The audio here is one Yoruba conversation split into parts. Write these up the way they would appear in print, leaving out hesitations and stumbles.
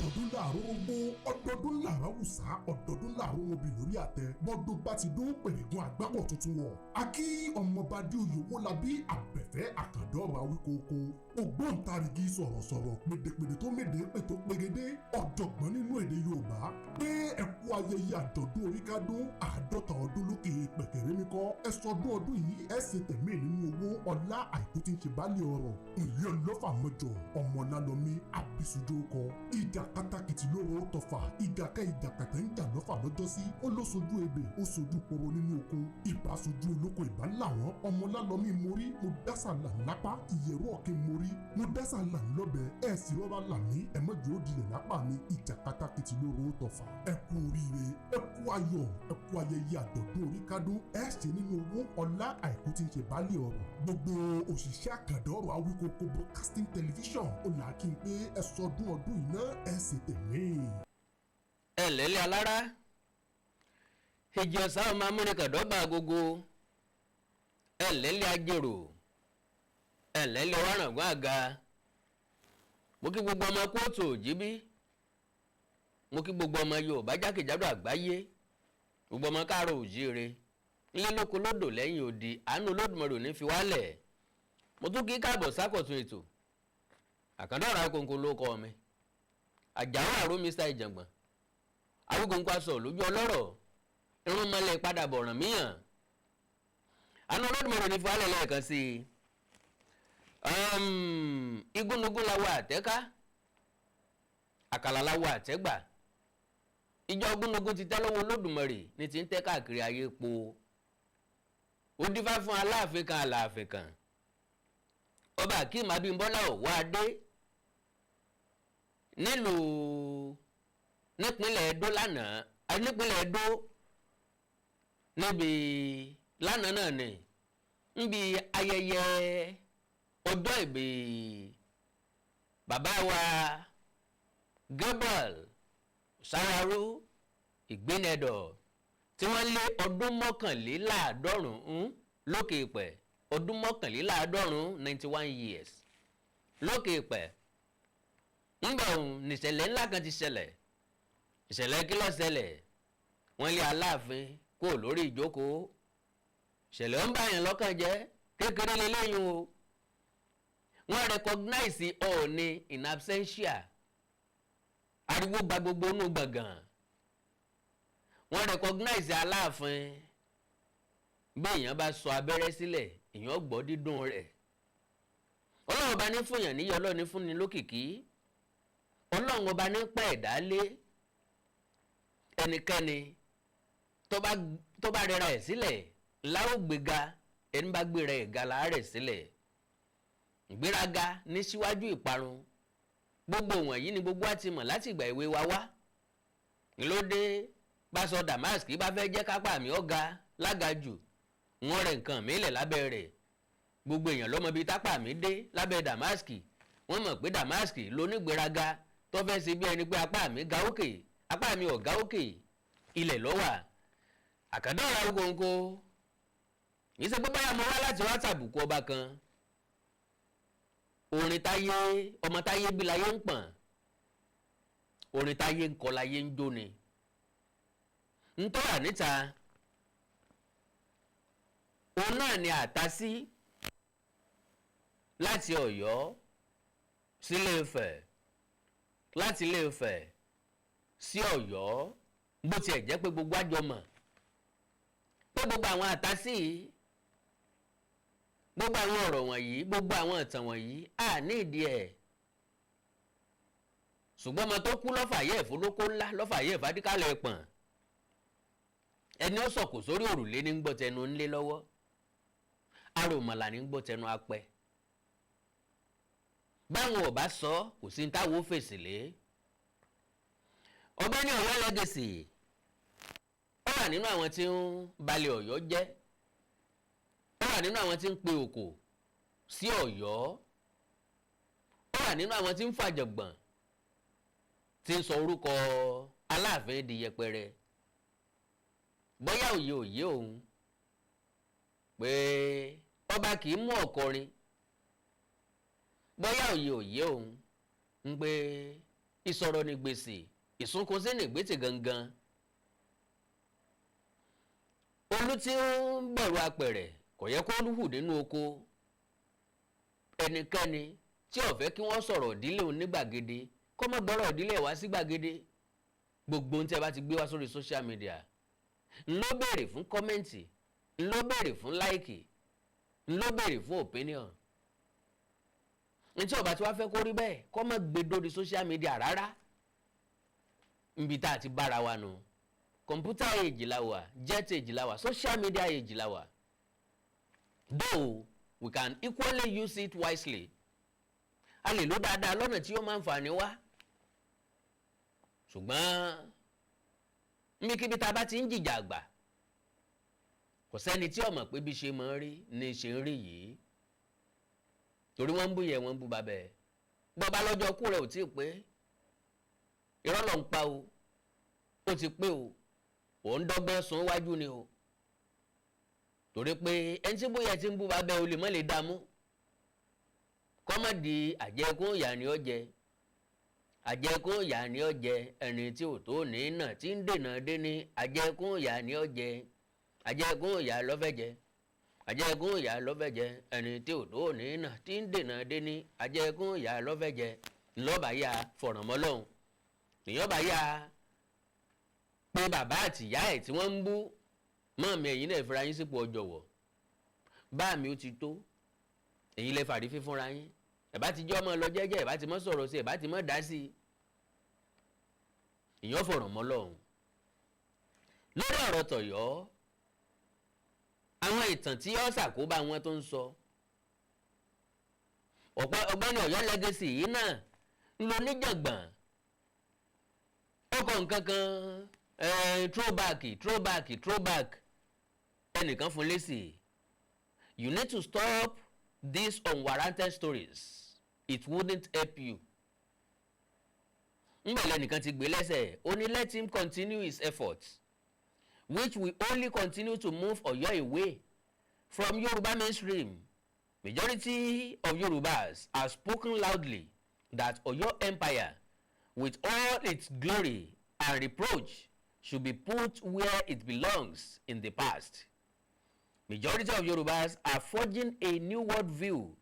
Ọdọọdún làárọ̀ ogbó, ọdọọdún làárọ̀ àwùsá, ọdọọdún làárọ̀ obì lórí àtẹ. Bọ́dún bá ti dún, pèrègùn àgbákò tuntun wọ̀. Akí ọmọọba Adéoyè Owólabí Àbẹ̀fẹ́ Àkàndọ̀rọ̀ Awíkókó, ògbóǹtarìgì sọ̀rọ̀sọ̀rọ̀, pèdèpèdè tó méde pètò pégedé, ọ̀jọ̀gbọ́n nínú èdè Yorùbá, pé ẹ kú ayẹyẹ àjọ̀dún oríkádún 50 ọdún lókè pẹ̀kẹ̀rẹ́ mi kọ́. Ẹ sọdún ọdún yìí, ẹ ṣe tẹ̀mí nínú owó ọlá, àìkú tí ń ṣe báàlì ọ̀rọ̀. Ìlú ọlọ́fà mọ́jọ ọmọlálọ́mí àbísùjó kọ ìjà kátàkìtì lóró tọfà, ìjà kẹ́ ìjà kàtà ń jà lọ́fà lọ́jọ́sí. Ó ló sojú ebè, ó sojú poro nínú oko, ìbá sojú olóko, ìbá làwọn ọmọlálọ́mí mórí. Mo dásà là lápá ìyẹ̀rọ ọ̀kẹ́ mórí, mo dásà là ńlọ́bẹ̀ ẹ̀ sì rọ́bà là ní ẹ̀mọ́jọ́ òdìlẹ̀ lápá mi. Ìjà kátàkìtì lóró tọfà. Ẹ kú oríire, ẹ kú ayọ̀, ẹ kú ayẹyẹ àjọ̀dún oríkádún. Ẹ ṣe nínú owó ọlá, àìkú tí ń ṣe baálé ọ̀rọ̀. Gbogbo òṣìṣẹ́ Àkàndọ̀rọ̀ Awíkókó Broadcasting Television ó là kí n pé ẹ sọdún ọdún yìí náà, ẹ sì tẹ̀mí. Ẹ lẹ́lẹ́ alára èjì ọ̀sán, ọmọ amúnikàdọ́gba agogo. Ẹ lẹ́lẹ́ ajérò, ẹ lẹ́lẹ́ wàràngún àga. Mo kí gbogbo ọmọ kóòtù òjìbí, mo kí gbogbo ọmọ Yorùbá jákèjádò àgbáyé, gbogbo ọmọ káàárọ̀ òjíire, ilé lóko lódò lẹ́yìn odi. Àánú Olódùmarè ò ní fi wálẹ̀. Mo tún kí káàbọ̀ sákọ̀tún ètò Àkàndọ̀rọ̀ Awíkonko ló kọ́ mi, Àjàó àrò Mr Ìjàngbọ̀n, Awíkonko aṣọ lójú ọlọ́rọ̀, irun mọ́lẹ̀ padà bọ̀ ràn míyàn. Àánú Olódùmarè ò ní fi wálẹ̀ lẹ́ẹ̀kan sí i. Igúnnugún la wọ àtẹ́ká, àkàlà la wọ àtẹ́gbà. Ìjọ gúnnugún ti tẹ́ lọ́wọ́ Olódùmarè ní ti ń tẹ́ káàkiri ayé po. Ó dífá fún aláàfin kan, aláàfin kan, ọba Akeem Abímbọ́lá Ọ̀wọ́adé nílùú nípínlẹ̀ Ẹdó lánàá, nípínlẹ̀ Ẹdó níbi lánàá náà ni, níbi ayẹyẹ ọjọ́ ìbí bàbá wa Gabriel Sararu Ìgbénẹdọ̀, tí wọ́n lé ọdún 91 lókè ìpẹ́, ọdún 91, 91 years lókè ìpẹ́. Ńgbà òun nìṣẹ̀lẹ̀ ńlá kan ti ṣẹlẹ̀. Ìṣẹ̀lẹ̀ kí ló ṣẹlẹ̀? Wọ́n lé aláàfin kó lórí ìjókòó. Ìṣẹ̀lẹ̀ ń báyàn lọ́kàn jẹ́ kékeré lélẹ́yìn o. Wọ́n recognize Ọọ̀ni in absentia. Ariwo gba gbogbo inú gbọ̀ngàn. Wọ́n recognize aláàfin. Bí èèyàn bá sọ abẹ́rẹ́ sílẹ̀, èèyàn gbọ́ dídùn rẹ̀. Ọlọ́run ọba ní fúnyàn níyì, Ọlọ́run ní fúnni lókìkí, Ọlọ́run ọba ní pẹ́ ẹ̀dá lé. Ẹnikẹ́ni tó bá rẹra ẹ̀ sílẹ̀ láò gbéga, ẹni bá gbéra ẹ̀ ga láàrẹ̀ sílẹ̀. Ìgbéraga ní síwájú ìparun. Gbogbo wọ̀nyí ni gbogbo á ti mọ̀ láti ìgbà ìwé wa wá. Ńlọdẹ bá sọ damask bá fẹ́ jẹ́ kápá mi ọ̀gá lága jù, wọ́n rẹ̀ nǹkan mi lẹ̀ lábẹ́ rẹ̀. Gbogbo èèyàn ló mọ ibi tápà mi dé lábẹ́ damask. Wọ́n mọ̀ pé damask lónígbéraga tó fẹ́ ṣe bí ẹni pé apá mi ga òkè, apá mi ò ga òkè, ilẹ̀ ló wà. Àkàndá ọ̀rọ̀ Awíkonko kì í ṣe pé báyà mo wá láti wá tàbùkù ọba kan. Orin táyé ọmọ táyé bí láyé ń pọ̀n, orin táyé ń kọ láyé ń jó ni ntọ́ra níta. Òun náà ni àtàsí láti Ọ̀yọ́ sí Ilé-Ifẹ̀, láti Ilé-Ifẹ̀ sí Ọ̀yọ́. Bó tiẹ̀ jẹ́ pé gbogbo àjọ mọ̀ pé gbogbo àwọn àtàsí, gbogbo àwọn ọ̀rọ̀ wọ̀nyí, gbogbo àwọn ìtàn wọ̀nyí à ní ìdí ẹ̀, ṣùgbọ́n ọmọ tó kú lọ́fà yẹ̀ fọlọ́kọ́ ńlá lọ́fà yẹ̀ fadíkàlẹ̀ pọ̀n. Ẹni ó sọ̀kò sórí òrùlé ní gbọ́ tẹnu ńlé lọ́wọ́, aròmọ̀là ní gbọ́ tẹnu apẹ. Báwọn ò bá sọ, kò sí ní táwọn ó fèsì lé. Ọ̀gbẹ́ni Ọ̀yọ́ Legacy, ó wà nínú àwọn tí ń balẹ̀ Ọ̀yọ́ jẹ́, ó wà nínú àwọn tí ń pe òkò sí Ọ̀yọ́, ó wà nínú àwọn tí ń fàjọ̀gbọ̀n, tí ń sọ orúkọ Aláàfin di yẹpẹrẹ. Bóyá òye òye òun pé ọba kì í mú ọ̀kọrin, bóyá òye òye òun ń pé Ìsọ̀rọ̀ ní gbèsè, ìsúnkúnsí ní gbèsè gangan. Olú tí ń bẹ̀rù apẹ̀rẹ̀ kò yẹ kó hù nínú oko. Ẹnikẹ́ni tí ó fẹ́ kí wọ́n sọ̀rọ̀ ìdílé òun ní gbàgede, kó má gbọ́rọ̀ ìdílé wá sí gbàgede. Gbogbo ohun tí ẹ bá ti gbé wá sórí social media ń ló béèrè fún comment, ń ló béèrè fún like, ń ló béèrè fún opinion. Ntí ó bá tí wàá fẹ́ kó rí bẹ́ẹ̀, kó má gbé dórí social media rárá. Nbi tá a ti bára wa nù, computer age la wà, jet age la wà, social media age la wà. Though we can equally use it wisely, a lè lò dáadáa lọ́nà tí ó máa ń fàní wá, ṣùgbọ́n níbikíbi tá a bá ti ń jìjà àgbà, kò sẹ́ni tí ó mọ̀ pé bí ṣe máa ń rí ni ṣe ń rí yìí, torí wọ́n ń bú yẹ, wọ́n ń bú babẹ́ bọ́ba lọ́jọ́ kú rẹ̀ ò tí ì pé. Irọ́ ló ń pa o, ó ti pé o, ò ń dọ́gbọ́n sún wájú ni o, torí pé ẹni tí bóyá ti ń bú babẹ́ o lè mọ́ lè dààmú kọ́mọ̀dì. Àjẹkún ìyà ni ó jẹ, àjẹkún ìyà ni ó jẹ. Ẹni tí ò tó ní nà tí ń dènà dé ní, àjẹkún ìyà ni ó jẹ, àjẹkún ìyà lọ́fẹ̀ jẹ, àjẹkún ìyà lọ́fẹ̀ jẹ. Ẹni tí ò tó ní nà tí ń dènà dé ní, àjẹkún ìyà lọ́fẹ̀ jẹ. Ńlọ́ba yá fọ̀ràn mọ́ lọ́hùn, nìyọ́ba yá pé bàbá àtìyá ẹ̀ tí wọ́n ń bú mọ́ọ̀mí, ẹ̀yin náà fira yín sípò ọjọ́wọ̀ bá mi, ó ti tó. Èyí lè fàrí fífúnra yín. Ẹ̀ bá ti jọ́ ọmọ lọ jẹ́jẹ́, ẹ̀ bá ti mọ́ sọ̀rọ̀ sí, ẹ̀ bá ti mọ́ dá sí i, ìyẹn fọ̀rọ̀ mọ́ lọ́hùn. Lórí ọ̀rọ̀ tọ̀yọ́, àwọn ìtàn tí ó ṣàkóbá wọn tó ń sọ ọ̀pọ̀ ọ̀gbẹ́ni Ọ̀yọ́ legacy yìí náà ń lo níjàngbọ̀n. Ó kọ nǹkan kan, throwback, throwback, throwback. Ẹnìkan fún lésì: "You need to stop these unwarranted stories. It wouldn't help you." Ngbẹ̀lẹ̀ nìkan ti gbé lẹ́sẹ̀, ó ní, "Let him continue his efforts, which will only continue to move Ọ̀yọ́ away from Yoruba mainstream. Majority of Yorubas have spoken loudly that Ọ̀yọ́ Empire, with all its glory and reproach, should be put where it belongs, in the past. Majority of Yorubas are forging a new world view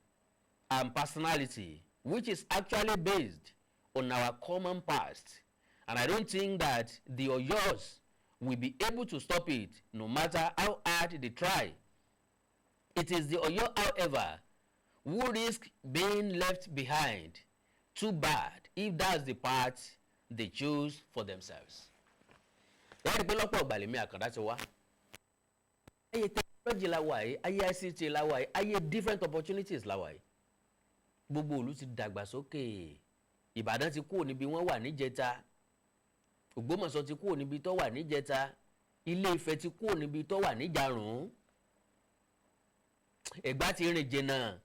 and personality, which is actually based on our common past, and I don't think that the Oyos will be able to stop it, no matter how hard they try. It is the Oyo, however, who risk being left behind. Too bad if that's the path they choose for themselves." Wọ́n rí i pé lọ́pọ̀ ìgbà lèmi Àkàndá ti wá. Ayé technology la wà yìí, ayé ICT la wà yìí, ayé different opportunities la wà yìí. Gbogbo ìlú ti dàgbàsókè. Ìbàdàn ti kúrò níbi wọ́n wà níjẹta, Ògbómọ̀ṣọ́ ti kúrò níbi tó wà níjẹta, Ilé Ifẹ̀ ti kúrò níbi tó wà níjàrún, Ẹ̀gbá ti rìn jìnnà,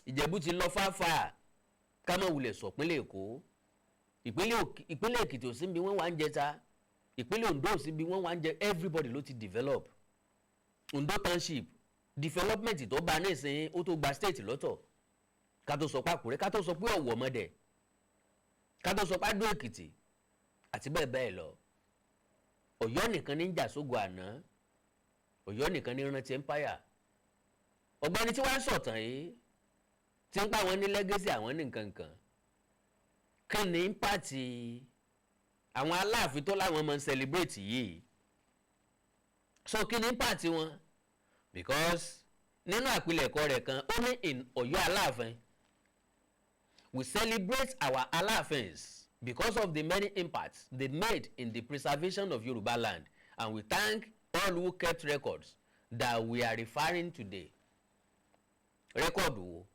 Ìjẹ̀bú ti lọ fáfà, ká má wulẹ̀ sọ ìpínlẹ̀ Èkó. Ìpínlẹ̀ Èkìtì ò sí bí wọ́n wà ń jẹta, ìpínlẹ̀ Ondo ò sí bí wọ́n wà ń jẹ. Everybody ló ti develop. Ondo township, development tó bá nísìnyí, ó tó gba state lọ́tọ̀. Ká tó sọ pé Àkúrẹ́, ká tó sọ pé Ọ̀wọ̀ mọ́dẹ̀, ká tó sọ pé Adó Èkìtì àti bẹ́ẹ̀ bẹ́ẹ̀ lọ. Ọ̀yọ́ nìkan ní ń jà sógo àná, Ọ̀yọ́ nìkan ní rántí empire. Ọ̀gbẹ́ni tí wọ́n ń sọ̀tàn yìí, tí ń pa àwọn ní legacy, àwọn ní nǹkan kan, kí ni impact àwọn Aláàfin tó láwọn máa ń celebrate yìí? So kí ni impact wọn? Because nínú àpilẹ̀kọ rẹ̀ kan, ó ní, "In Ọ̀yọ́ Aláàfin, we celebrate our Aláàfins because of the many impacts they made in the preservation of Yoruba land, and we thank all who kept records that we are referring today." Record wo?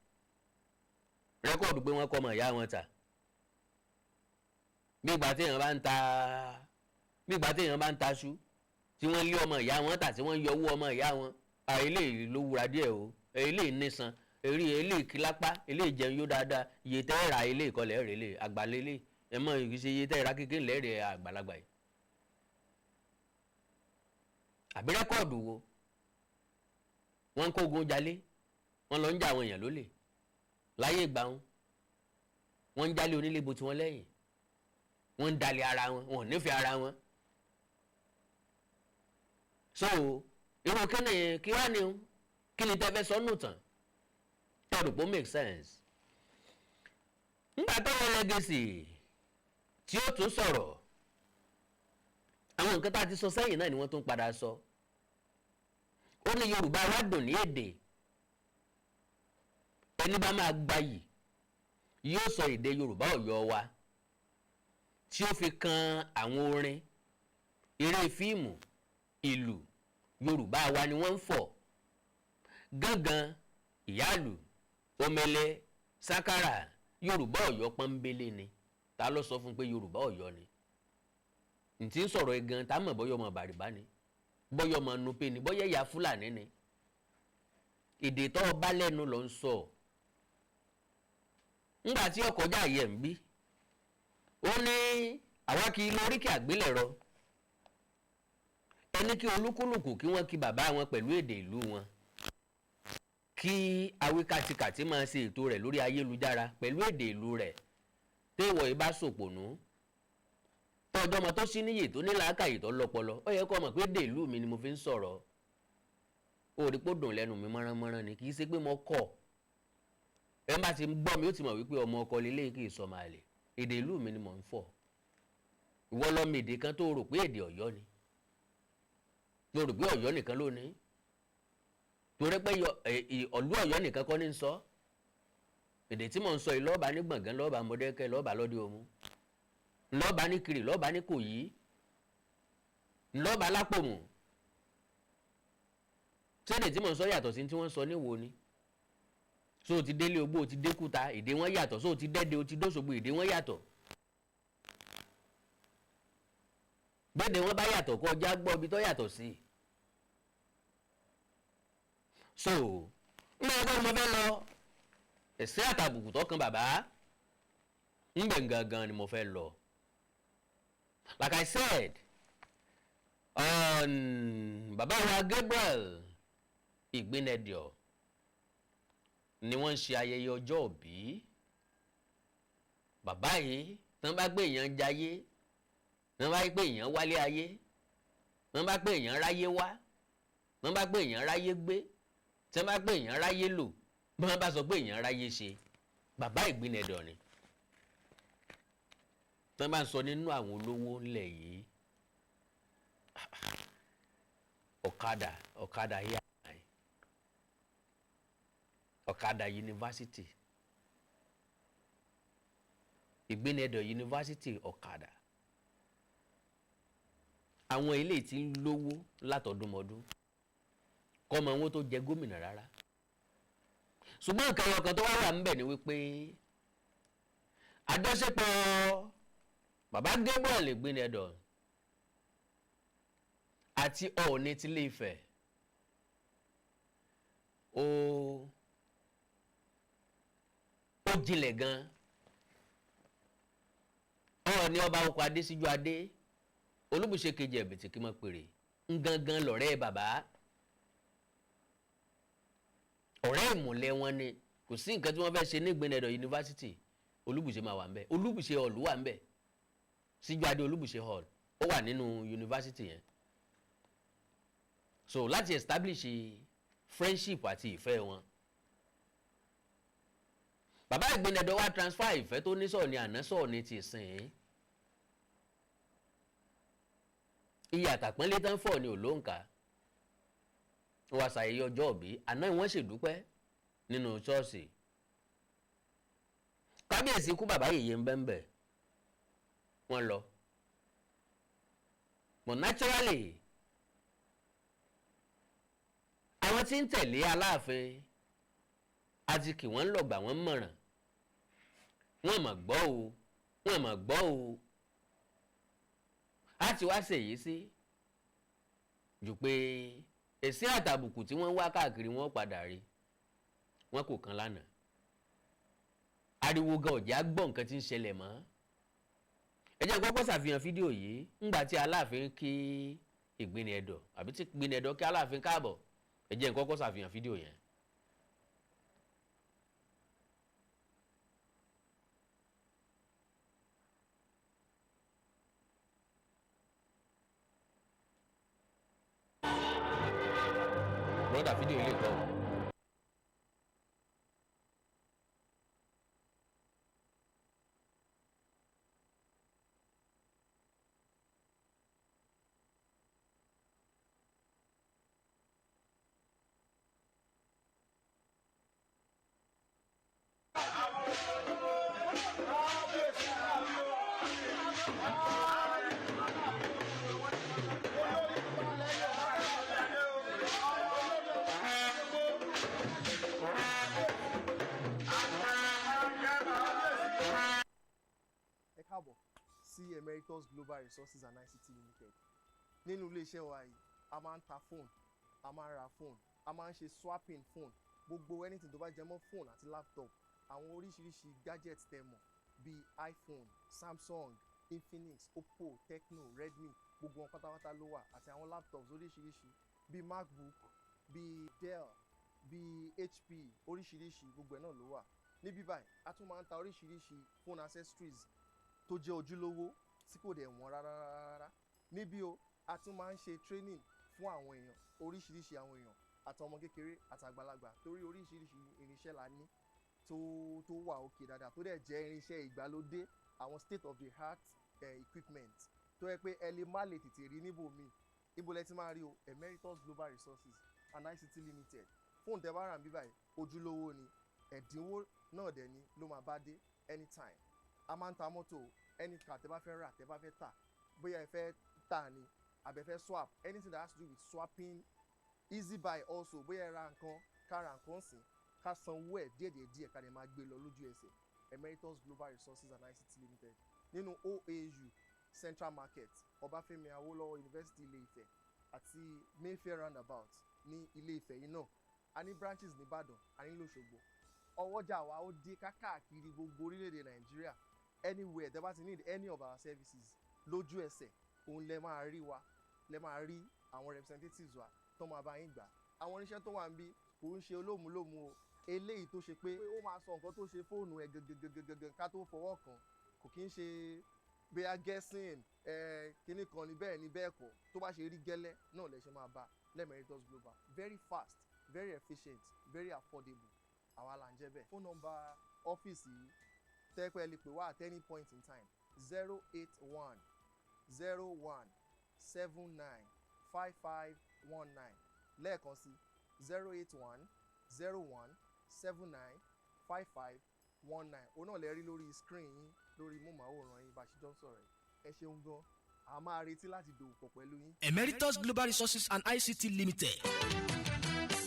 Record pé wọ́n kọ́ ọmọ ìyá wọn ta, bí ìgbà téèyàn bá ń ta, bí ìgbà téèyàn bá ń taṣú tí wọ́n lé ọmọ ìyá wọn tà, tí wọ́n yọ owó ọmọ ìyá wọn. Eléyìí ló wúra díẹ̀ o, eléyìí nísan eré, eléyìí kílápá, eléyìí jẹun yó dáadáa. Iye tẹ́ ra eléyìí kọlẹ̀ rẹ̀ lè àgbàlélẹ̀ ẹ mọ ìṣe, iye tẹ́ ra kékeré lẹ́rẹ̀ àgbàlagbà yìí. Àbí record wo? Wọ́n ń kógun jalè, wọ́n lọ ń jà àwọn èèyàn lólè láyé ìgbà wọn, wọ́n ń jálé onílé bo tiwọn lẹ́yìn. Wọ́n ń dalẹ̀ ara wọn, wọn ò nífẹ̀ẹ́ ara wọn. So irú kíni kí wá ni, kí ni tẹ́ fẹ́ sọ́nù tán tẹ́ rò pé ó make sense? Nígbà tó wọ́n Legacy tí ó tún sọ̀rọ̀, àwọn nǹkan tá a ti sọ sẹ́yìn náà ni wọ́n tún padà sọ. Ó ní Yorùbá wa dùn ní èdè, ẹni bá máa gbayì yóò sọ èdè Yorùbá Ọ̀yọ́ wa, tí ó fi kan àwọn orin, eré fíìmù, ìlù Yorùbá wa ni wọ́n ń fọ̀: gángan, ìyáàlù, omele, sákàrà. Yorùbá Ọ̀yọ́ pọ́nbélé ni. Ta ló sọ fún pé Yorùbá Ọ̀yọ́ ni ntí ń sọ̀rọ̀ gan? Tá mọ̀ bọ́yọ̀ ọmọ Bàrìbá ni, bọ́yọ̀ ọmọ Nupe ni, bọ́yọ̀ ẹ̀yà Fúlàní ni. Èdè tó o bá lẹ́nu ló ń sọ. Ńgbà tí ọkọjá yẹ̀ ń bí, ó ní àwa kì í lóríkì àgbélẹ̀rọ, ẹni kí olúkúlùkù kí wọ́n kí bàbá wọn pẹ̀lú èdè ìlú wọn, kí awíkàtìkàtì máa ṣe ètò rẹ̀ lórí ayélujára pẹ̀lú èdè ìlú rẹ̀. Téèwọ̀ yìí bá ṣòpònú, tọ́jọ́ ọmọ tó sí níyè, tó ní làákàyè, tó lọ́pọlọ, ó yẹ kó mọ̀ pé èdè ìlú mi ni mo fi ń sọ̀rọ̀. Ó rí pé ó dùn lẹ́nu mi mọ́ránmọ́rán ni, kì í ṣe pé mo kọ̀. Ẹ má ti gbọ́ mi, ó ti mọ̀ wípé ọmọ ọkọ lélẹ́yìí, kì í sọ máa lè. Èdè ìlú mi ni mò ń fọ̀. Ìwọ lọ́mọ èdè kan tó rò pé èdè Ọ̀yọ́ ni, tó rò pé Ọ̀yọ́ nìkan ló ní, torí pé ọ̀lú Ọ̀yọ́ nìkan kọ́ ní ń sọ èdè tí mò ń sọ yìí. Lọ́ọ̀bà ní Gbọ̀ngàn, lọ́ọ̀bà Mọ̀dẹ́kẹ́, lọ́ọ̀bà lọ́dẹ Òmu, lọ́ọ̀bà ní Kiri, lọ́ọ̀bà ní Kòyí, lọ́ọ̀bà Lápòmù. Sédè tí mò ń sọ yàtọ̀ sí tí wọ́n ń sọ níwò ni? So o ti délé ogbó, o ti dékúta, èdè wọn yàtọ̀. So o ti dẹ́dẹ́, o ti dóṣogbo, èdè wọn yàtọ̀. Gbédè wọn bá yàtọ̀, kó ọjà gbọ́ ibi tó yàtọ̀ sí. So ń bẹ kọ́ mo fẹ́ lọ, ẹ̀sẹ̀ àtàbùkù tó kan bàbá ń bẹ̀ gangan ni mo fẹ́ lọ. Like I said, bàbá wa Gabriel Ìgbínẹdìọ̀ ni wọ́n ń ṣe ayẹyẹ ọjọ́ òbí. Bàbá yìí, tán bá gbé èèyàn jayé, tán bá gbé èèyàn wálé ayé, tán bá gbé èèyàn ráyé wá, tán bá gbé èèyàn ráyé gbé, tán bá gbé èèyàn ráyé lò, bí wọ́n bá sọ pé èèyàn ráyé ṣe, bàbá Ìgbínẹdọ̀ ni. Tán bá ń sọ nínú àwọn olówó ńlẹ̀ yìí, ọ̀kadà, ọ̀kadà yà, ọ̀kadà University, Ìgbínẹdọ̀ University, ọ̀kadà, àwọn ilé tí ń lówó látọdúnmọdún, kọ́mọ wọn tó jẹ gómìnà rárá. Ṣùgbọ́n nǹkan ọkàn tó wá wà ńbẹ̀ ni wípé àjọṣepọ̀ bàbá Gabriel Ìgbínẹdọ̀ àti Ọọ̀ni tilé Ifẹ̀ ó jinlẹ̀ gan. Ọọ̀ni ọba ọkọ̀ Adésíjú Adé Olúbùṣe kejì Ẹ̀bìtì kí mọ̀ pèrè ngangan lọ̀rẹ́ bàbá, ọ̀rẹ́ ìmùlẹ̀ wọn ni. Kò sí nǹkan tí wọ́n fẹ́ ṣe ní Ìgbínẹdọ̀ Yunifásitì, Olúbùṣe máa wà ń bẹ̀. Olúbùṣe Hall wà ń bẹ̀, Síjú Adé Olúbùṣe Hall, ó wà nínú yunifásitì yẹn. So láti establish friendship àti ìfẹ́ wọn, bàbá Ìgbínẹdọ̀ wá transfer ìfẹ́ tó ní sọ̀ọ́ ní àná, sọ̀ọ́ ní ti sìn iye àtàpọ́nlé tán fọ̀ ní òlóǹkà. Wọ́n wá ṣàyẹyẹ ọjọ́ òbí àná, wọ́n ṣèdúpẹ́ nínú ṣọ́ọ̀ṣì. Kábíyèsí kú, bàbá yèyé ń bẹ́ńbẹ́ wọ́n lọ. But naturally, àwọn tí ń tẹ̀lé Aláàfin àti kì wọ́n ń lọ̀gbà wọ́n mọ̀ràn, wọ́n mọ̀ gbọ́ o, wọ́n mọ̀ gbọ́ o. Á ti wá ṣèyí sí jù pé èsì àtàbùkù tí wọ́n ń wá káàkiri, wọ́n padà rí wọn kò kan lánàá. Ariwo gan ọ̀jẹ̀ á gbọ́ nǹkan tí ń ṣẹlẹ̀ mọ́. Ẹ jẹ́ kọ́kọ́ ṣàfihàn fídíò yìí ńgbà tí Aláàfin kí Ìgbínẹdọ̀, àbí tí Ìgbínẹdọ̀ kí Aláàfin káàbọ̀. Ẹ jẹ́ kọ́kọ́ ṣàfihàn fídíò yẹn. Brother, fídíò ilé kọ́. Ẹ káàbọ̀ sí Emeritus Global Resources and ICT Limited. Nínú iléeṣẹ́ wa yìí, a máa ń ta phone, a máa ń ra phone, a máa ń ṣe swapping phone, gbogbo anything tó bá jẹ mọ́ phone àti laptop, àwọn oríṣiríṣi gadget tẹ́ mọ̀ bíi iPhone, Samsung, Infinix, Oppo, Tecno, Redmi, gbogbo wọn pátápátá ló wà, àti àwọn laptops oríṣiríṣi bíi MacBook, bíi Dell, bíi HP, oríṣiríṣi gbogbo ẹ̀ náà ló wà níbí báyìí. A tún máa ń ta oríṣiríṣi phone accessories tó jẹ́ ojúlówó tí kò dẹ̀ wọ́n rárá rárá níbí o. A tún máa ń ṣe training fún àwọn èèyàn, oríṣiríṣi àwọn èèyàn, àtọmọ kékeré àtàgbàlagbà, torí oríṣiríṣi irinṣẹ́ la ní tó wà òkè dáadáa, tó dẹ̀ jẹ́ irinṣẹ́ ìgbàlódé, àwọn state of the art equipment tó yẹ pé ẹ lè má lè tètè rí níbòmíì. Ibo lẹ ti máa rí o? Emeritus Global Resources and ICT Limited. Fóònù tẹ bá rà níbí báyìí, ojúlówó ni, ẹ̀dínwó náà dẹ̀ ni ló máa bá dé anytime. A máa ń ta mọ́tò, any car tẹ bá fẹ́ rà, tẹ bá fẹ́ tà, bóyá ẹ fẹ́ tà ni àbẹ fẹ́ swap, anything that has to do with swapping, easy buy also, bóyá ẹ ra nǹkan, ká ra nǹkan sìn, ká sanwó ẹ̀ díẹ̀díẹ̀ díẹ̀, ká lè máa gbé lọ lójú ẹsẹ̀. Emeritus Global Resources and ICT Limited nínú OAU Central Market, Ọbáfẹ́mi Awólọ́wọ̀ University, Ilé-Ifẹ̀, àti Mayfair Roundabout ní Ilé-Ifẹ̀ yìí náà. A ní branches nìbàdàn, a ní lọ́ṣogbo. Ọwọ́jà wa ó dé káàkiri gbogbo orílẹ̀-èdè Nàìjíríà. Anywhere tẹ́ bá ti need any of our services, lójú ẹsẹ̀ òun lẹ máa rí wa, lẹ máa rí àwọn representatives wa tó máa bá yín gbà. Àwọn oníṣẹ́ tó wà ń bí kò ń ṣe olómùlómù o. Eléyìí tó ṣe pé ó máa sọ nǹkan tó ṣe fóònù ẹ gangan ká tó fọwọ́ kàn, kò kí ń ṣe bóyá guessing ẹ kíní kan ni bẹ́ẹ̀ ni bẹ́ẹ̀ kọ́. Tó bá ṣe rí gẹ́lẹ́ náà lẹ ṣe máa bá l'Emeritus Global. Very fast, very efficient, very affordable. Àwa là ń jẹ́ bẹ́ẹ̀. Phone number ọ́fíìsì yìí tẹ́pẹ́ lè pè wá at any point in time: 08101795519. Lẹ́ẹ̀kan sí, 08101795519. Òun náà lè rí lórí screen yín, lórí móhùnmáwòrán yín bá a ṣe jọ ń sọ̀rọ̀ yìí. Ẹ ṣeun gan, a máa retí láti dòwò pọ̀ pẹ̀lú yín. Emeritus Global Resources and ICT Limited,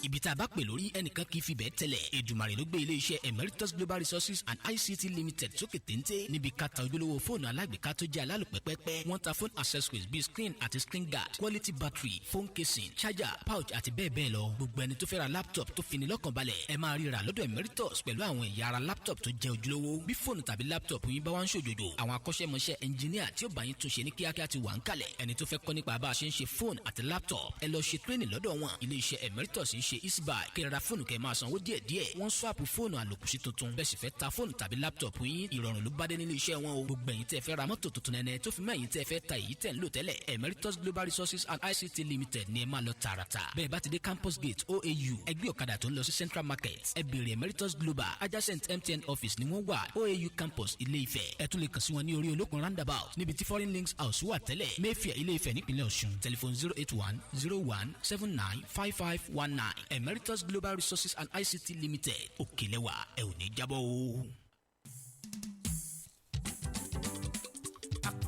ibi tá a bá pè lórí, ẹnìkan kì í fi bẹ́ẹ̀ tẹ́lẹ̀. Èdùmàrè ló gbé iléeṣẹ́ Emeritus Global Resources and ICT Limited sókè téńté níbi ká ta ojúlówó fóònù alágbèéká tó jẹ́ alálòpẹ́pẹ́pẹ́. Wọ́n ta phone accessories bíi screen àti screen guard, quality battery, phone casing, charger, pouch àti bẹ́ẹ̀ bẹ́ẹ̀ lọ. Gbogbo ẹni tó fẹ́ ra laptop tó fini lọ́kàn balẹ̀, ẹ máa ríra lọ́dọ̀ Emeritus pẹ̀lú àwọn ẹ̀yà ara laptop tó jẹ́ ojúlówó. Bí fóònù tàbí laptop yín bá wá ń ṣòjòjò, àwọn akọ́ṣẹ́mọṣẹ́ engineer tí ó bá yín túnṣe ní kíákíá ti wà ń kalẹ̀. Ẹni tó fẹ́ kọ́ nípa bá a ṣe ń ṣe fóònù àti laptop, ẹ lọ ṣe training lọ́dọ̀ wọn. Iléeṣẹ́ Emeritus ń ṣe easybuy, kí ẹ ra fóònù kẹ́ máa sanwó díẹ̀ díẹ̀. Wọ́n swap fóònù àlòkù sí tuntun. Bẹ́ẹ̀ sì fẹ́ ta fóònù tàbí laptop yín, ìrọ̀rùn ló bá dé nílé iṣẹ́ wọn o. Gbogbo ẹ̀yin tẹ́ fẹ́ ra mọ́tò tuntun nẹ́nẹ́, tó fi mẹ́yìn tẹ́ fẹ́ ta èyí tẹ́ ń lò tẹ́lẹ̀, Emeritus Global Resources and ICT Limited ní ẹ máa lọ tààràtà. Bẹ́ẹ̀ bá ti dé Campus Gate OAU, ẹgbẹ́ ọ̀kadà tó ń lọ sí Central Market, ẹ béèrè Emeritus Global. Adjacent MTN office ni wọ́n wà, OAU Campus, Ilé Ifẹ̀. Ẹ tún lè kàn sí wọn ní orí Olókun Roundabout, níbi tí Foreign Links House wà tẹ́lẹ̀, Mayfair, Ilé Ifẹ̀, nípínlẹ̀ Ọ̀ṣun. Telephone: 08101795519. Emeritus Global Resources and ICT Limited, òkèlẹ́wà, ẹ ò ní jábọ́ o.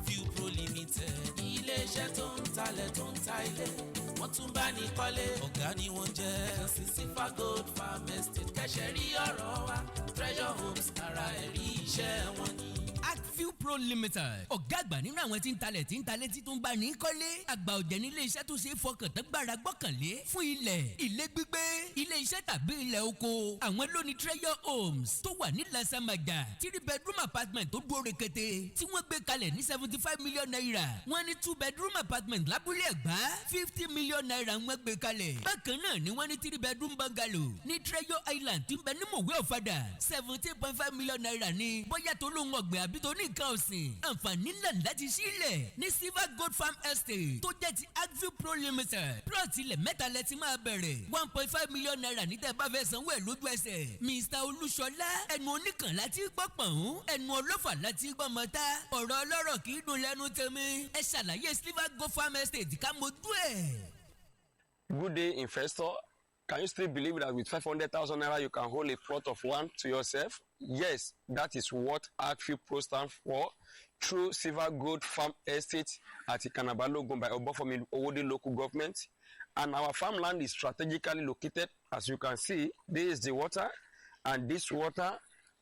View Pro Limited, iléeṣẹ́ tó ń talẹ̀, tó ń ta ilé, wọ́n tún bá ní kọ́lé, ọ̀gá ni wọ́n jẹ́. Kàn sí Sifa Gold Farm Estate, kẹ́sẹ̀ rí ọ̀rọ̀ wa. Treasure Homes, ara ẹ̀rí iṣẹ́ wọn ni. Acview Pro Limited, ọ̀gá àgbà nínú àwọn tí ń talẹ̀, tí ń talẹ̀, tí tó ń bá ní kọ́lé. Àgbà ọ̀jẹ̀ ní ilé-iṣẹ́ tó ṣe é fọkàn tán, gbára gbọ́kànlé fún ilẹ̀, ilé gbígbé, ilé iṣẹ́ tàbí ilẹ̀ oko. Àwọn ló ní Treasure Homes tó wà ní Lasamaja, three bedroom apartment tó dúró rekete tí wọ́n gbé kalẹ̀ ní ₦75 million. Wọ́n ní two bedroom apartment lábúlé Ẹ̀gbá, ₦50 million wọ́n gbé kalẹ̀. Bákan náà ni wọ́n ní three bedroom bungalow ní Treasure Island tí ń bẹ ní Mòwe Ọ̀fadà, ₦17.5 million ní. Bóyá tó lóun ọ̀gbìn àbí tó ní Nǹkan ọ̀sìn, àǹfààní ńlá láti sílẹ̀ ní Silver Gold Farm Estate tó jẹ́ ti Agview Pro Limited. Plot ilẹ̀ mẹ́ta lẹ ti máa bẹ̀rẹ̀, ₦1.5 million ní tẹ́ bá fẹ́ sanwó ẹ̀ lójú ẹsẹ̀. Mr Olúṣọlá, ẹnu oníkan láti gbọ́ pọ̀n, ẹnu ọlọ́fà láti gbọ́ mọ́ta. Ọ̀rọ̀ ọlọ́rọ̀ kì í dùn lẹ́nu tèmi. Ẹ ṣàlàyé Silver Gold Farm Estate ká mojú ẹ̀. Good day, investor. Can you still believe that with 500,000 naira you can hold a plot of land to yourself? Yes, that is what Agview Pro stands for. Through Silver Gold Farm Estate at Ikanabalogun by Obafemi Owode local government. And our farmland is strategically located. As you can see, this is the water, and this water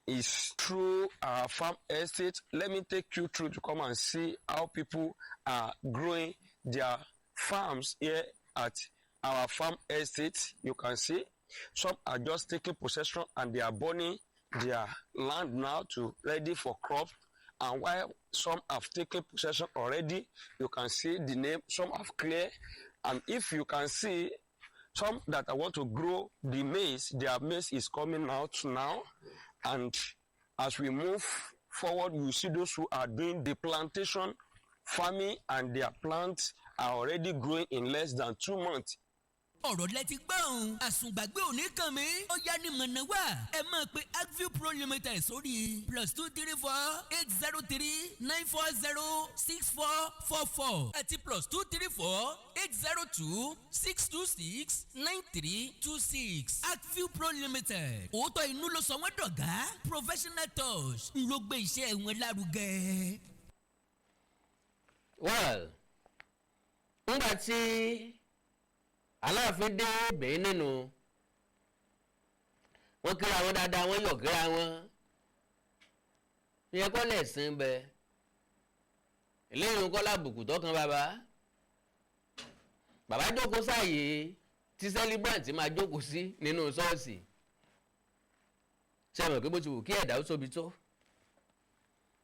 is through our farm estate. Let me take you through to come and see how people are growing their farms here at our farm estate. You can see some are just taking possession and they are burning their land now to ready for crop. And while some have taken possession already, you can see the name, some have cleared. And if you can see some that I want to grow the maize, their maize is coming out now. And as we move forward, you see those who are doing the plantation farming, and their plants are already growing in less than 2 months. Ọ̀rọ̀ lẹ ti gbọ́n, àsùngbàgbé òní kàn mí. Ó yá ní mọ̀nà wá, ẹ máa pe Agview Pro Limited sórí +234 803 940 6444 àti +234 802 626 9326. Agview Pro Limited, òótọ́ inú ló sọ wọ́n dọ̀gá. Professional touch ń ló gbé iṣẹ́ wọn lárugẹ. Well, ńgbà tí Aláàfin dé Benin nínú, wọ́n kíra wọn dáadáa, wọ́n yọ̀ kíra wọn. Ìyẹn kọ́ lẹ̀sìn bẹ, eléyìí kọ́ lábùkù tọkàn bàbá. Bàbá jókòó sáàyè tí celebrant máa jókòó sí nínú ṣọ́ọ̀ṣì. Ṣe mọ̀ pé bó ti wù kí ẹ̀dá ó tóbi tó,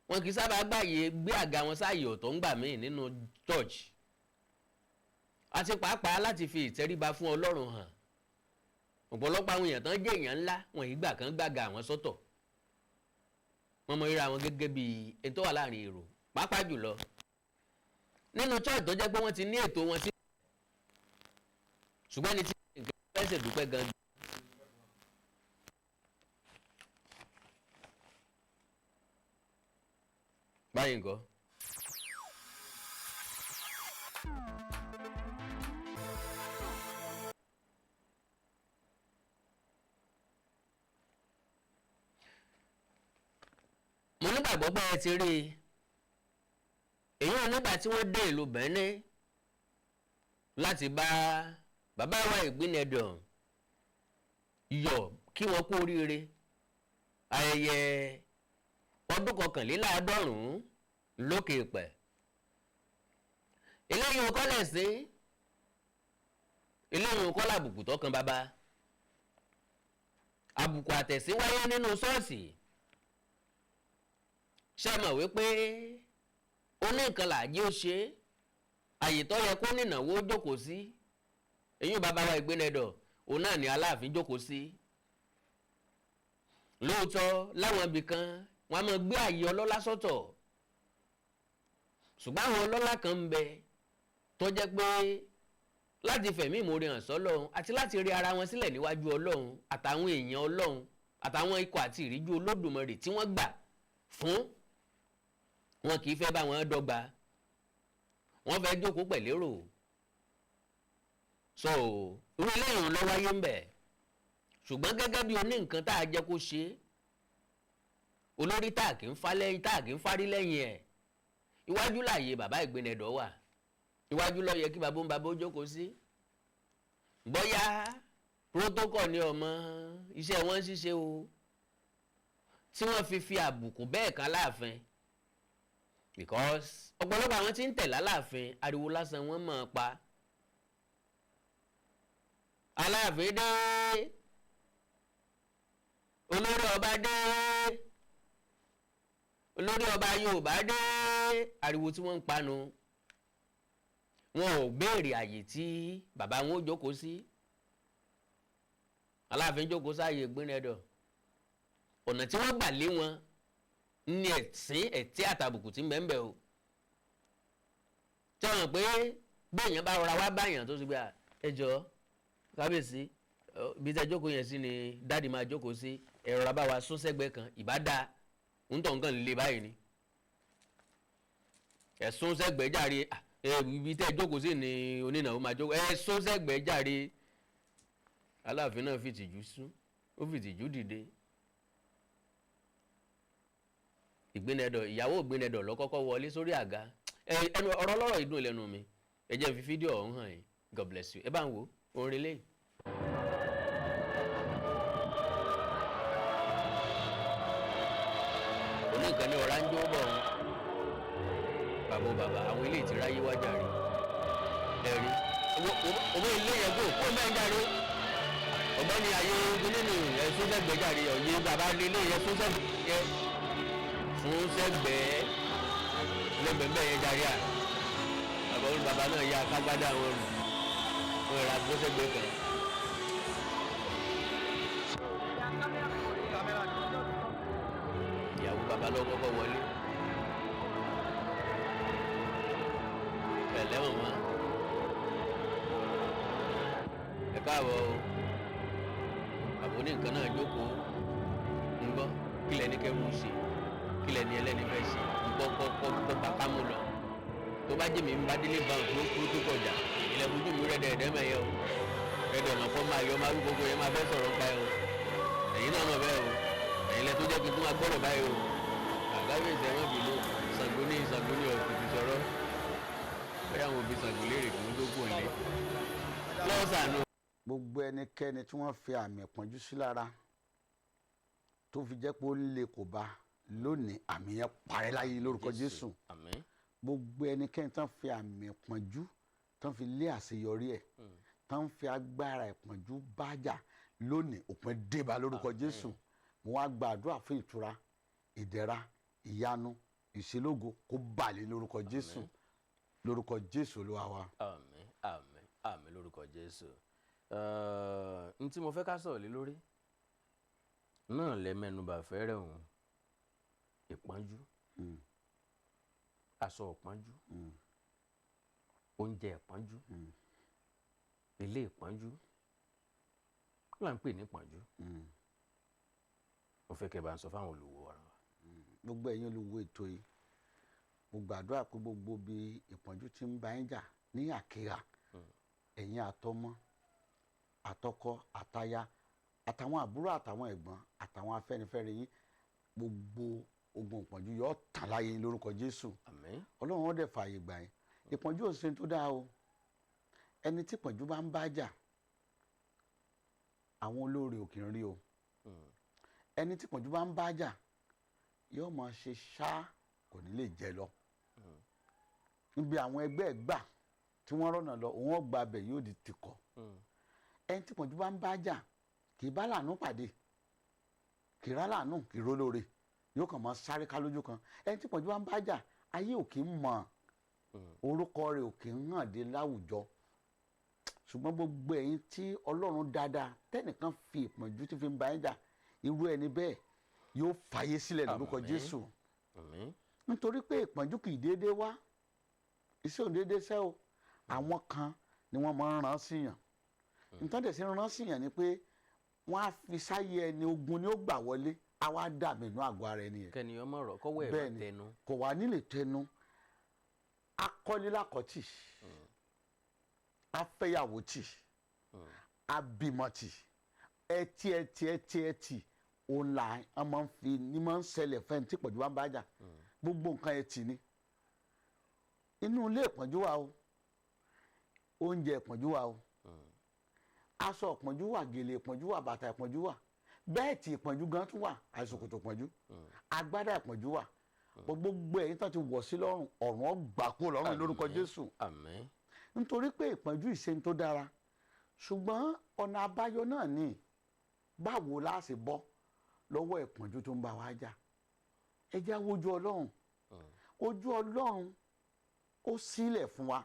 wọn kì í sábà gbàyè gbé àga wọn sáàyè ọ̀tọ̀ ńgbà míì nínú church, àti pàápàá láti fi ìtẹríba fún Ọlọ́run hàn. Ọ̀pọ̀lọpọ̀ àwọn èèyàn tán jẹ́ èèyàn ńlá wọn yìí gbà kán gbàgà àwọn sọ́tọ̀. Wọ́n mọ ríra wọn gẹ́gẹ́ bí ẹni tó wà láàrin èrò, pàápàá jùlọ nínú church tó jẹ́ pé wọ́n ti ní ètò wọn sí. Ṣùgbọ́n ẹni tí nǹkan fẹ́ ṣèdúpẹ́ gan. Báyìí nǹkan. Mo nígbàgbọ́ pé ẹ ti rí i. Èyí ò nígbà tí wọ́n dé ìlú Benin láti bá bàbá wa Ìgbínẹdàn yọ̀, kí wọ́n kú oríire ayẹyẹ ọdún 91 lókè pẹ̀. Eléyìí ò kọ́lẹ̀ sí, eléyìí ò kọ́ làbùkù tọkàn bàbá. Àbùkù àtẹ̀sí wáyé nínú ṣọ́ọ̀ṣì. Ṣé mọ̀ wípé ó ní nǹkan làájí ó ṣe àyè tó yẹ kó nínáwó jókòó sí, èyí bàbá wa Ìgbénẹdọ̀, òun náà ní Aláàfin jókòó sí. Lóòótọ́, láwọn ibì kan wọ́n á máa gbé àyè ọlọ́lá sọ́tọ̀, ṣùgbọ́n àwọn ọlọ́lá kan ń bẹ tó jẹ́ pé láti fẹ̀mí ìmoore hàn sọ́lọ́run àti láti rí ara wọn sílẹ̀ níwájú Ọlọ́run àtàwọn èèyàn Ọlọ́run àtàwọn ikọ̀ àti ìríjú Olódùmarè tí wọ́n gbà fún wọn, kì í fẹ́ bá wọn dọ́gba, wọ́n fẹ́ jókòó pẹ̀lérò. So irú eléyìí ló wáyé ń bẹ̀. Ṣùgbọ́n gẹ́gẹ́ bí oní nǹkan tá a jẹ́ kó ṣe olórí, tá a kì í fa lẹ́yìn, tá a kì í fárí lẹ́yìn ẹ̀, iwájú láàyè bàbá Ìgbénẹdọ̀ wà. Iwájú ló yẹ kí bàbá ń bàbá ó jókòó sí. Bóyá protocol ní ọmọ iṣẹ́ wọn ń ṣiṣẹ́ o tí wọ́n fi fi àbùkù bẹ́ẹ̀ kan láàfin, because ọ̀pọ̀lọpọ̀ àwọn tí ń tẹ̀lé Aláàfin, ariwo lásán wọ́n mọ̀ ọ́n pa. Aláàfin dé, olórí ọba dé, olórí ọba Yorùbá dé, ariwo tí wọ́n ń panu. Wọn ò béèrè àyè tí bàbá wọn ò jókòó sí. Aláàfin jókòó sáàyè Ìgbínẹdọ̀. Ọ̀nà tí wọ́n gbà lé wọn Ní ẹ̀sìn ẹ̀tí àtàbùkù tí ń bẹ ń bẹ o. Tí wọ́n pé béèyàn bá rọra wá báyàn tó ti gbé, ẹ jọ kábíyèsí, bí tẹ́ jókòó yẹn sí ni daddy máa jókòó sí, ẹ rọra bá wa sún sẹ́gbẹ́ kan, ìbá dáa. Ń tọ̀ nǹkan lè báyìí ni ẹ sún sẹ́gbẹ́ jàre. Ibi tẹ́ jókòó sí ni onínáwó máa jókòó, ẹ sún sẹ́gbẹ́ jàre. Aláàfin náà fìtìjú sún, ó fìtìjú dìde. Ìgbénẹdọ̀, ìyàwó Ìgbénẹdọ̀ ló kọ́kọ́ wọlé sórí àga. Ẹnu ọ̀rọ̀ lọ́rọ̀ ìdùn lẹ́nu mi. Ẹ jẹ́ n fi fídíò ọ̀hún hàn yín. God bless you. Ẹ bá ń wò orin lẹ́yìn. Oníkan ní ọ̀rá ń jó bọ̀ ọ́n. Bàbá bàbá, àwọn ilé ìtura yé wájà rí ẹ̀rí owó ilé yẹn kó kó mẹ́rin jáde. Ọ̀gbẹ́ni ayé ogun nínú ẹ̀sùn sẹ́gbẹ̀ẹ́ jáde. Ọ̀yẹ́ bàbá ilé yẹn sún sẹ́gbẹ̀ẹ́, sún sẹ́gbẹ̀ẹ́ lẹ́gbẹ̀ẹ́ yẹn jáde. À bàbá olú bàbá náà ya kágbádá wọn rù wọn rà bó sẹ́gbẹ̀ẹ́ kan. Ìyàwó bàbá lọ kọ́kọ́ wọlé. Pẹ̀lẹ́ mọ̀mọ́, ẹ káàbọ̀ o. Bàbá oníǹkan náà jókòó ń gbọ́ kílẹ̀ ní kẹ́rù ń ṣe, kílẹ̀ ní ẹlẹ́ni fẹ́ ṣe, gbọ́ kọ́ kọ́ bàbá mú lọ. Tó bá jẹ́ mi ń bá délé bá òkú kú tó kọjá ilẹ̀ fojú mi rẹ̀dẹ̀ ẹ̀dẹ́ mẹ́yẹ o, rẹ̀dẹ̀ ọ̀nà kọ́ máa yọ máa wí gbogbo yẹn máa fẹ́ sọ̀rọ̀ nípa ẹ o. Ẹ̀yin náà mọ̀ bẹ́ẹ̀ o, ẹ̀yin lẹ tó jẹ́ kí n tún máa gbọ́rọ̀ báyìí o. Àgáwé ìṣẹ̀wọ̀n bìlú Ṣàngó ní Ṣàngó ní ọ̀kùnkùn sọ̀rọ̀ bóyá àwọn òbí Ṣàngó léèrè kí wọ́n tó kú òǹlé lọ́sàánú. Gbogbo ẹnikẹ́ni tí wọ́n fi àmì ìpọ́njú sí lára tó fi jẹ́ pé ó lè kó bá lónìí, àmì yẹn parẹ́ láyé lórúkọ Jésù. Àmín. Gbogbo ẹnikẹ́ni tí wọ́n fi àmì ìpọ́njú tí wọ́n fi lé àṣeyọrí ẹ̀, tí wọ́n fi agbára ìpọ́njú bájà lónìí, òpin dé bá lórúkọ Jésù. Mo wá gba àdúrà fún ìtura, ìdẹ̀ra, ìyanu, ìṣelógo kó bà lé lórúkọ Jésù, lórúkọ Jésù Olúwa wa. Àmín, àmín, àmín lórúkọ Jésù. N tí mo fẹ́ ká sọ̀rọ̀ lé lórí náà lẹ mẹ́nubà fẹ́rẹ̀ òun: ìpọ́njú, aṣọ ìpọ́njú, oúnjẹ ìpọ́njú, ilé ìpọ́njú. Kí là ń pè ní ìpọ́njú? Mo fẹ́ kẹ́ bá ń sọ fáwọn olùwò ọ̀rọ̀ wa. Gbogbo ẹ̀yin olùwò ètò yìí, mo gbàdúrà pé gbogbo bí ìpọ́njú ti ń bá yín jà ní àkírà, ẹ̀yin àtọmọ, àtọkọ, àtaya, àtàwọn àbúrò, àtàwọn ẹ̀gbọ́n, àtàwọn afẹ́nifẹ́re yín, gbogbo ogun ìpọ́njú yóò tán láyé yín lórúkọ Jésù. Àmín. Ọlọ́run ó dẹ̀ fààyè gbà yín. Ìpọ́njú ò ṣe tó dáa o. Ẹni tí ìpọ́njú bá ń bá jà, àwọn olóore ò kì í rí o. Ẹni tí ìpọ́njú bá ń bá jà yóò máa ṣe ṣáá, kò ní lè jẹ lọ níbi àwọn ẹgbẹ́ ẹ̀ gbà tí wọ́n rọ̀nà lọ, òun ọgbà abẹ yóò di tìkọ̀. Ẹni tí ìpọ́njú bá ń bá jà kì í bá làánú pàdé, kì í rá làánú, kì í rólóore, yóò kàn máa sáré ká lójú kan. Ẹni tí ìpọ́njú bá ń bá jà, ayé ò kì í mọ̀, orúkọ rẹ̀ ò kì í hàn dé láwùjọ. Ṣùgbọ́n gbogbo ẹ̀yin tí Ọlọ́run dáadáa tẹ́nìkan fi ìpọ́njú tí fi ń bá yín jà, irú ẹni bẹ́ẹ̀ yóò fàyè sílẹ̀ lórúkọ Àmín. Jésù. Àmín. Nítorí pé ìpọ́njú kì í déédéé wá, iṣẹ́ òun déédéé sẹ́ o. Àwọn kan ni wọ́n máa ń rán síyàn. Nítorí tẹ̀sí rán síyàn ni pé wọ́n á fi sáyé ẹni, ogun ni ó gbà wọlé, á wá dàbí inú àgọ́ ara ẹni yẹn. Kẹ́ni ọmọ rọ̀ kọ́wọ́ ẹ̀rọ Bẹ́ẹ̀ni. tẹnu. Kò wá nílè tẹnu. Akọ́nilákọ̀tì, afẹ́yàwó tì, abímọ tì, ẹtì ẹtì ẹtì ẹtì, òun là á máa ń fi ní máa ń ṣẹlẹ̀ fẹ́ni tí ìpọ́njú bá ń bá jà. Gbogbo nǹkan ẹtì ni. Inú ilé ìpọ́njú wà o, oúnjẹ ìpọ́njú wà o, aṣọ ìpọ́njú wà, gèlè ìpọ́njú wà, bàtà ìpọ́njú wà, bẹ́ẹ̀tì ìpọ́njú gan tún wà, àìsòkòtò ìpọ́njú, agbádá ìpọ́njú wà. Gbogbo ẹ̀yin tán ti wọ̀ sí lọ́rùn, ọ̀run ọgbà kó lọ́rùn lórúkọ Àmín. Jésù. Àmín. Nítorí pé ìpọ́njú ìṣe tó dára, ṣùgbọ́n ọ̀nà àbáyọ náà ni báwo la ṣe bọ́ lọ́wọ́ ìpọ́njú tó ń bá wa jà? Ẹ jẹ́ á wojú Ọlọ́run. Ojú Ọlọ́run ó sílẹ̀ fún wa.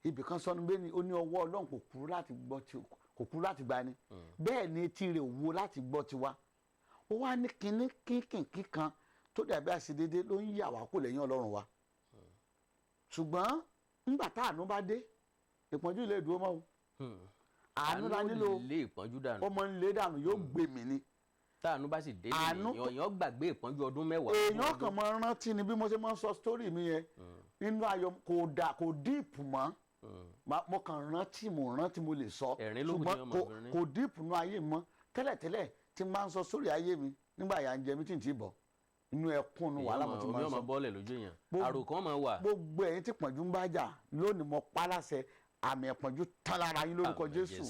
Ibì kan sọnù bẹ́ẹ̀ ni ó ní ọwọ́ Ọlọ́run kò kúrú láti gbọ́ ti, kò kúrú láti gbani, bẹ́ẹ̀ ni etí rẹ̀ ò wo láti gbọ́ tiwa. Ó wá ní kinní kínkìnkín kan tó dàbí àṣedédé ló ń yà wá kó lẹ́yìn Ọlọ́run wa. Ṣùgbọ́n ńgbà tá àánú bá dé, ìpọ́njú ilé ìdúró mọ́ o. Àánú la nílò. Lé ìpọ́njú dànù. Ó mọ ń lé dànù, yóò gbé mi ni. Táànú bá sì dé, èèyàn gbàgbé ìpọ́njú ọdún 10. Èèyàn kàn máa rántí ni. Bí mo ṣe máa ń sọ story mi yẹn nínú ayọ̀, kò dà, kò deep mọ́. Mo kàn rántí, mo rántí, mo lè sọ, ṣùgbọ́n kò deep nínú ayé mi mọ́. Tẹ́lẹ̀tẹ́lẹ̀ tí n máa ń sọ sórí ayé mi nígbà yà ń jẹ mí tí n ti bọ̀ inú ẹkún nu wàhálà, mo ti máa ń sọ. Omi ọmọ bọ́ọ̀lẹ̀ lójú yẹn, àròkàn máa wà. Gbogbo ẹ̀yin tí pọ̀njú ń bá jà lónìí, mo pa láṣẹ, àmì ẹ̀pọ̀njú tán lára yín lórúkọ Jésù.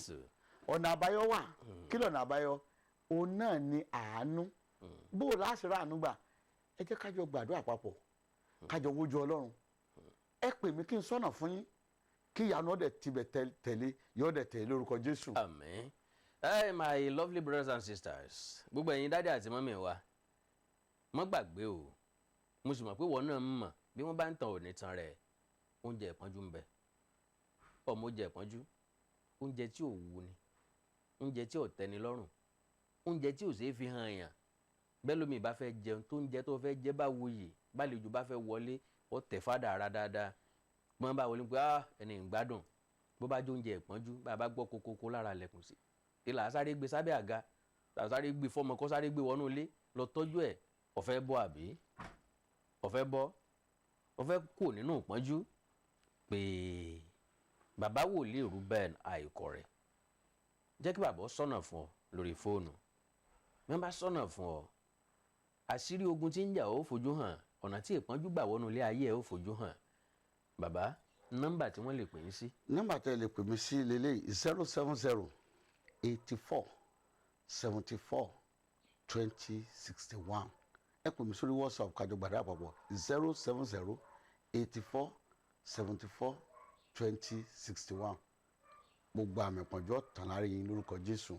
Ọ̀nà àbáyọ wà. Kí lọ̀nà àbáyọ? Òun náà ni àánú. Bó o láṣẹ rà àánú gbà, ẹ jẹ́ kájọ gbàdúrà papọ̀, kájọ wojú Ọlọ́run. Ẹ pè mí kí n sọ̀nà fún yín, kí ìyanu ọ̀dẹ̀ tibẹ̀ tẹ̀lé, yóò dẹ̀ tẹ̀lé lórúkọ Jésù. Àmín. Hey, my lovely brothers and sisters, gbogbo ẹ̀yin daddy àti mummy wa, mọ́ gbàgbé o. Mo sì mọ̀ pé wọ́n náà ń mọ̀ bí wọ́n bá ń tan òní tan rẹ̀. Oúnjẹ ìpọ́njú ń bẹ, ọmọ oúnjẹ ìpọ́njú, oúnjẹ tí ò wù ni, oúnjẹ tí ò tẹ́ni lọ́rùn, oúnjẹ tí ò ṣeé fi hàn yàn. Bẹ́ẹ̀ lómi ìbá fẹ́ jẹun, tó ń jẹ tó fẹ́ jẹ bá wuyì, bálejò bá fẹ́ wọlé, ó tẹ̀ fádà ara dáadáa. Bí wọ́n bá wọlé pé, "Ah, ẹni ìgbádùn." Bó bá jó oúnjẹ ìpọ́njú, bá a bá gbọ́ kokoko lára lẹ̀kùn sí ìlà, sáré gbé sábẹ́ àga, sáré gbé fọmọ kó sáré gbé wọnú ilé lọ tọ́jú ẹ̀. Ọ̀fẹ́ bọ́ àbí ọ̀fẹ́ bọ́, ọ̀fẹ́ kù nínú ìpọ́njú, pé bàbá wòlíì Reuben Àìkọ̀rẹ́, jẹ́ kí bàbá sọ̀nà fún ọ lórí fóònù. Bí wọ́n bá sọ̀nà fún ọ, àṣírí ogun tí ń jà ó fojú hàn, ọ̀nà tí ìpọ́njú gbà wọnú ilé ayé ẹ̀ ó fojú hàn. Bàbá, nọ́mbà tí wọ́n lè pè yín sí? Nọ́mbà tẹ́ lè pè mí sí lélẹ́yìí: 07084742061. Ẹ pè mí sórí WhatsApp, kájọ gbàdúrà papọ̀: 07084742061. Gbogbo àmì ìpọ́njú tàn lára yín lórúkọ Jésù.